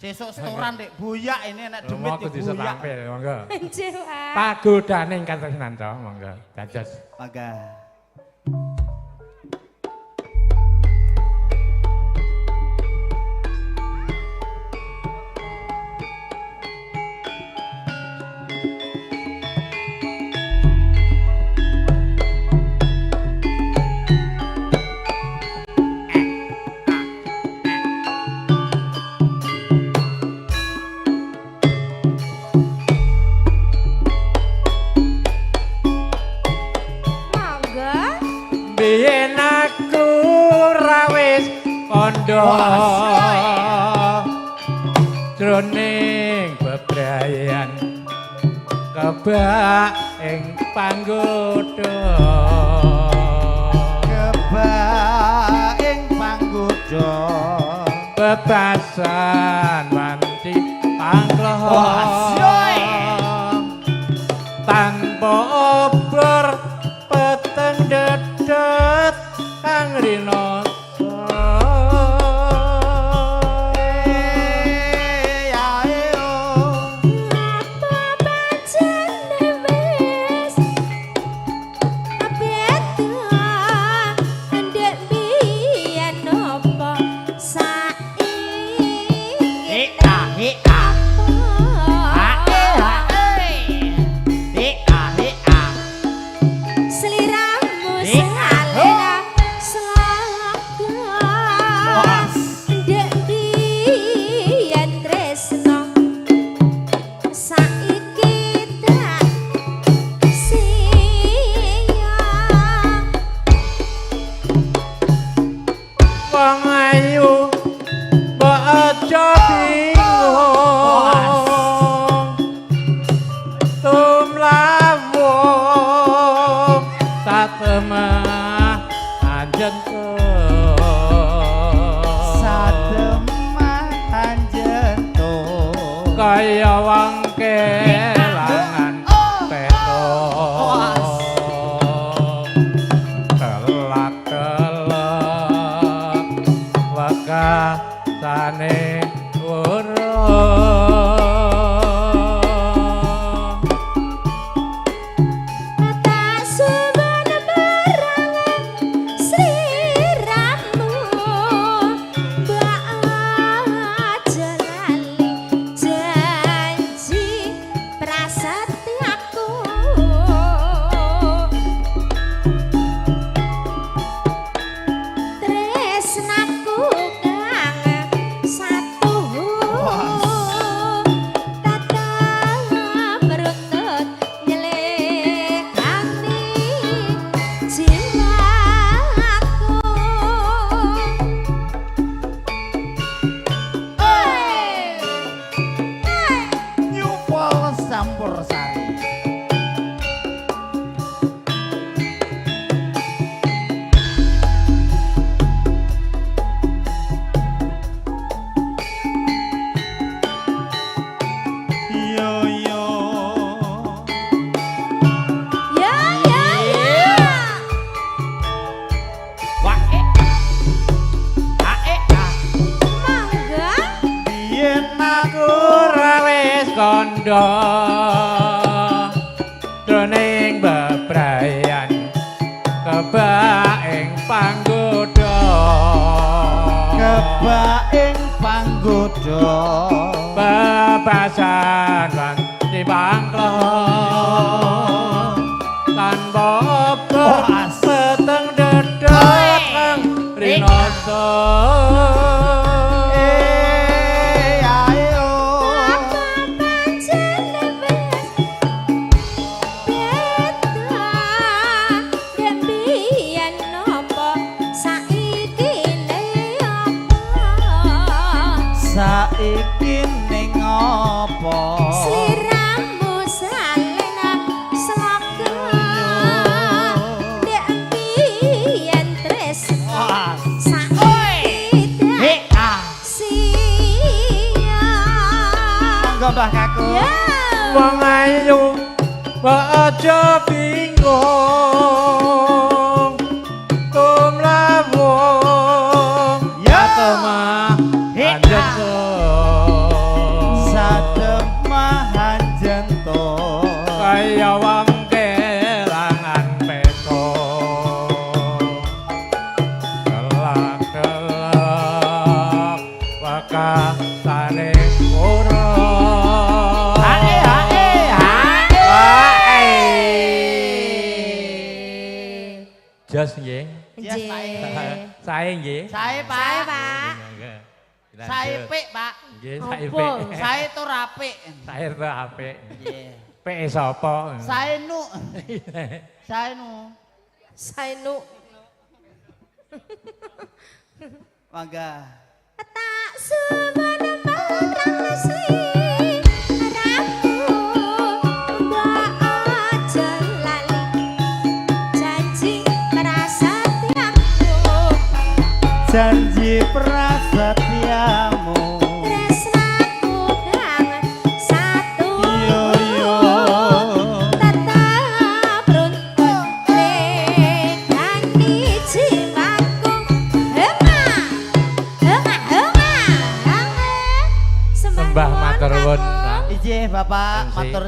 Sesuk setoran Dik, boyak ini nek demit Aku bisa boyak. Tampil, monggo. Nggih, Pak. Pagodaning katresnan to, monggo. Dados. Mangga. Monggo. Biyen aku ra wis kandha jroning bebrayan kebak ing panggoda. Kebak ing panggoda. Bebasan wanci pangloh tanpa obor peteng dedet kang rinoso. Ya oh. Apa pancene wis beda ndek biyen apa saiki? He a he a. Ha e ha e. He a he a. Sliramu Eh, salena sloka ndek biyen tresno saiki tak siya. Wong ayu mbok aja bingung tumlawung satemah anjen. Satemah anjen to. Kaya wong kelangan peto telak telek wekasane weruh. Tak suwun marang sliramu, mbok aja lali janji prasetyaku. Tresnaku kang satu tetep runtut nyelekani jiwaku. Nyupol sampur sari. Yo yo. Ya ya ya. Wah e. A e a. Mangga. Biyen aku Ora wis kandha jroning bebrayan kebak ing panggoda. Kebak ing panggoda. Bebasan lan dipangklong tanpa obor peteng dedet kang rinoso. Eh ayo. Apa pancene wis beda ndek biyen apa saiki le apa? Saiki ning apa? Sliramu salena sloka ndek biyen tresno saiki He tak a. siya. Monggo Mbah Kakung. Ya. Wong ayu mbok aja bingung tumlawung Ya. satemah He anjen. a. sare ora. Hae hae hae. Hae. Jos nggih. Yes, Pak. Nggih. Sae nggih. Sae, Sae, Pak. Pak. Sae pik, Pak. Nggih, sae Apa? pik. Sae tur apik. Sae tur apik. Nggih. Pik sapa? Sae nu. Sae nu. Sae nu. Mangga. Tak suwun marang sliramu, mbok aja lali janji prasetyamu. Janji prasetyamu. Tresnaku kang satu. Yo yo. Tetap runtut regani jiwaku. Hema hema hema. Sembah matur nuwun. Ijih Bapak, MC. matur.